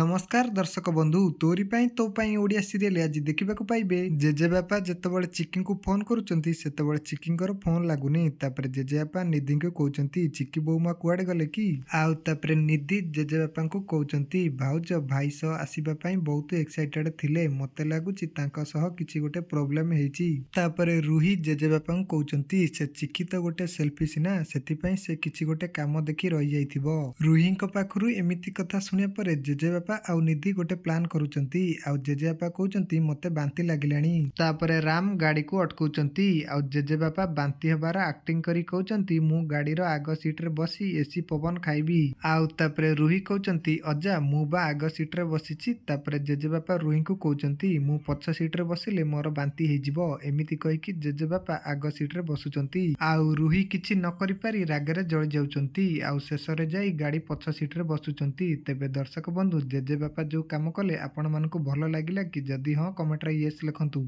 ନମସ୍କାର ଦର୍ଶକ ବନ୍ଧୁ, ତୋରି ପାଇଁ ତୋ ପାଇଁ ଓଡ଼ିଆ ସିରିଏଲ ଆଜି ଦେଖିବାକୁ ପାଇବେ। ଜେଜେବାପା ଯେତେବେଳେ ଚିକିଙ୍କୁ ଫୋନ କରୁଛନ୍ତି, ସେତେବେଳେ ଚିକିଙ୍କର ଫୋନ ଲାଗୁନି। ତାପରେ ଜେଜେବାପା ନିଧିଙ୍କୁ କହୁଛନ୍ତି, ଚିକି ବୋଉମା କୁଆଡ଼େ ଗଲେ କି? ଆଉ ତାପରେ ନିଧି ଜେଜେବାପାଙ୍କୁ କହୁଛନ୍ତି, ଭାଉଜ ଭାଇ ସହ ଆସିବା ପାଇଁ ବହୁତ ଏକ୍ସାଇଟେଡ୍ ଥିଲେ, ମୋତେ ଲାଗୁଛି ତାଙ୍କ ସହ କିଛି ଗୋଟେ ପ୍ରୋବ୍ଲେମ ହେଇଛି। ତାପରେ ରୁହି ଜେଜେବାପାଙ୍କୁ କହୁଛନ୍ତି, ସେ ଚିକି ତ ଗୋଟେ ସେଲ୍ଫି ସିନା, ସେଥିପାଇଁ ସେ କିଛି ଗୋଟେ କାମ ଦେଖି ରହିଯାଇଥିବ। ରୁହିଙ୍କ ପାଖରୁ ଏମିତି କଥା ଶୁଣିବା ପରେ ଜେଜେବାପା ଆଉ ନିଧି ଗୋଟେ ପ୍ଲାନ୍ କରୁଛନ୍ତି। ଆଉ ଜେଜେବାପା କହୁଛନ୍ତି, ମୋତେ ବାନ୍ତି ଲାଗିଲାଣି। ତାପରେ ରାମ ଗାଡ଼ିକୁ ଅଟକାଉଛନ୍ତି ଆଉ ଜେଜେବାପା ବାନ୍ତି ହେବାର ଆକ୍ଟିଂ କରି କହୁଛନ୍ତି, ମୁଁ ଗାଡ଼ିର ଆଗ ସିଟ୍ରେ ବସି ଏସି ପବନ ଖାଇବି। ଆଉ ତାପରେ ରୁହି କହୁଛନ୍ତି, ଅଜା ମୁଁ ବା ଆଗ ସିଟ୍ରେ ବସିଛି। ତାପରେ ଜେଜେବାପା ରୁହିଙ୍କୁ କହୁଛନ୍ତି, ମୁଁ ପଛ ସିଟ୍ରେ ବସିଲେ ମୋର ବାନ୍ତି ହେଇଯିବ। ଏମିତି କହିକି ଜେଜେବାପା ଆଗ ସିଟ୍ରେ ବସୁଛନ୍ତି ଆଉ ରୁହି କିଛି ନ କରିପାରି ରାଗରେ ଜଳି ଯାଉଛନ୍ତି ଆଉ ଶେଷରେ ଯାଇ ଗାଡ଼ି ପଛ ସିଟ୍ରେ ବସୁଛନ୍ତି। ତେବେ ଦର୍ଶକ ବନ୍ଧୁ, ଜେଜେବାପା ଯୋଉ କାମ କଲେ ଆପଣମାନଙ୍କୁ ଭଲ ଲାଗିଲା କି? ଯଦି ହଁ, କମେଣ୍ଟରେ ୟେସ୍ ଲେଖନ୍ତୁ।